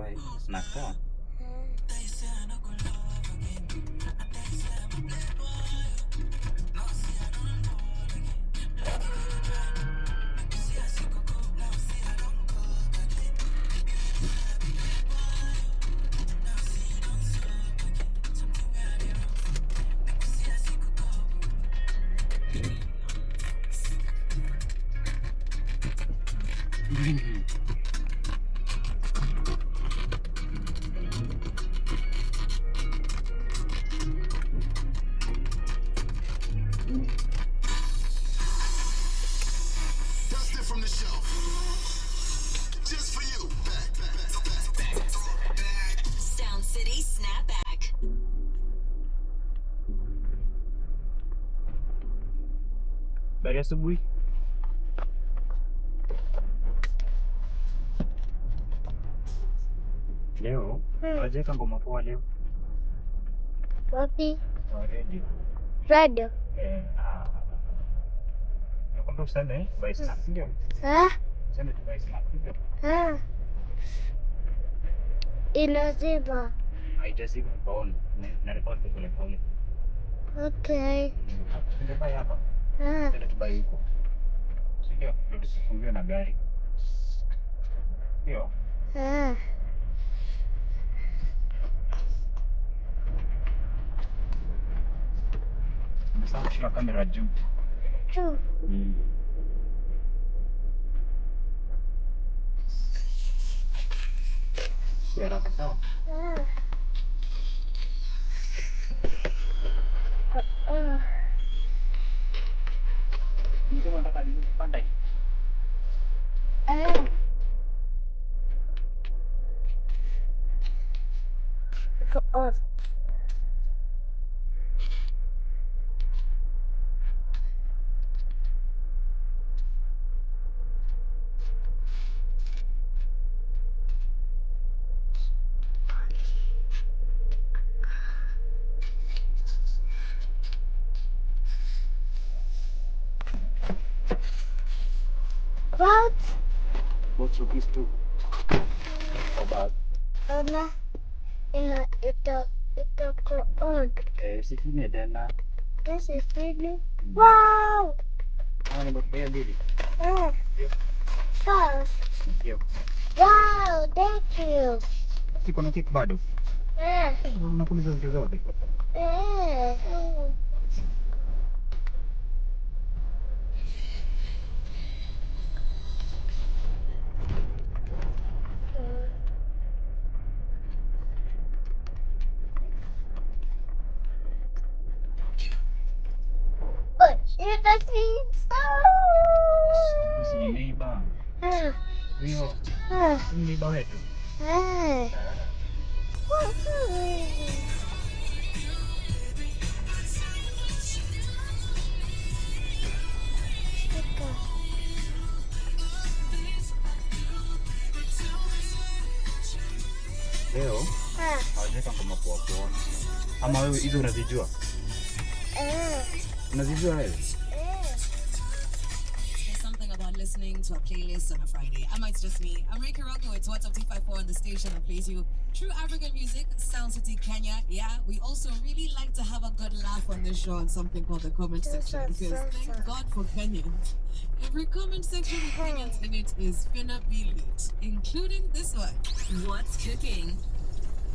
Tubuy snack sawa? Dust it from the shelf. Just for you. Back, back, back, back. Sound City Snapback. Habari ya asubuhi. Leo hawajaweka ngoma poa leo. Wapi? Kwa radio. Radio. Eh, nakwambia useme buy snack, si ndio? Ah, Useme tu buy snack, si ndio? ah. Inazima. Haijazima kwa on. Na record pole pole. Okay. Tuende buy hapa. Ah, Tuende tubuy huko. Si ndio? Ndio tusifungiwe na gari. Ndio. ah. Nimesahau kushika kamera juu. Juu. Haraka sawa? Ah. Ah. Mzee unataka nini? Panda hii. Ah. Oh. What? Both rupees two. For bag. Mama, ina ita itakuwa on. Eh, sifinye tena. This is really wow. Kama nimekubea mbili. Ah. Fast. Ndio. Wow, thank you. Siko na kitu bado. Eh. Unakuuliza vitu zote. Eh. But you just need Sisi ni neighbor. so. Huyo Ah, ni neighbor wetu. ah. Leo hawajaweka ngoma poa poa. Ama wewe hizo unazijua? Unazijua wewe? There's something about listening to a playlist on a Friday. I might just me. I'm Ray Kiroko. It's What's Up 254 on the station that plays you true African music, Sound City, Kenya. Yeah, we also really like to have a good laugh on this show on something called the comment section because thank God for Kenyans. Every comment section with Kenyans in it is finna be lit, including this one. What's cooking?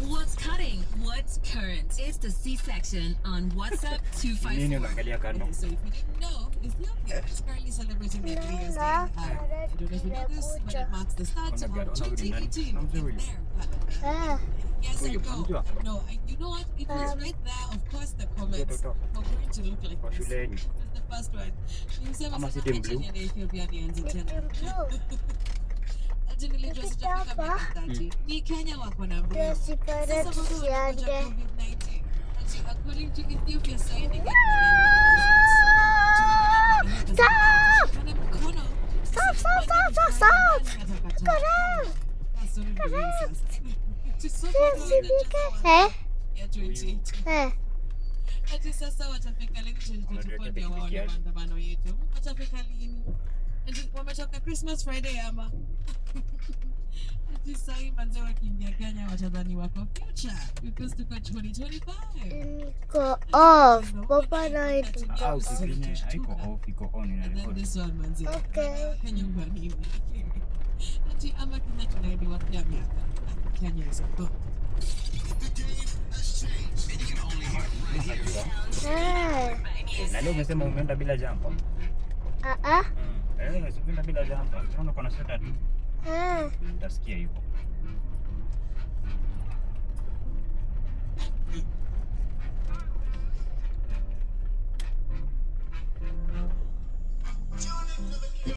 What's cutting? What's current? It's the C section on WhatsApp Nini 254. unaangalia kando? Okay, so if you didn't know, Ethiopia is currently celebrating their New Year's Day. I don't know if you know this, but it marks the start of Ona gari, ona gari nani? 2018 Namjua in huyu? their calendar. Ah, Yes, I Huyu, know. namjua? No, you know what? It was right there. Of course, the comments Mtoto were going to look like kwa this. shuleni. This is the first one. Nilisema Ama sasa si team acha blue? niende Ethiopia nianze ni tena. blue. Ati nilijua sitafika miaka 30. Ni Kenya wako na mbio. Tusipende Sasa bado wanangoja tusiende. COVID-19. Ati according to Ethiopia signing it. Stop! Mkono. Stop, stop, stop, stop, stop! Correct. Correct. Eh? Ya 2018. Eh. Ati sasa watafika lini 2024 ndio waone yake. maandamano yetu? Watafika lini? Ati wametoka Christmas Friday ama? Ati sahi manze wakiingia Kenya watadhani wako future because tuko 2025. Niko off. Papa na Ah, usifinye, haiko off, iko on ina And then record. this one manze. Okay. Kenya huwa nini? Ati ama Kenya tunaibiwa pia miaka. Kenya is booked. Unajua? Eh. Na leo umesema umeenda bila jumper. Ah ah. Eh, umeenda bila jumper. Unaona uko na sweta tu. Eh. Utasikia hivyo.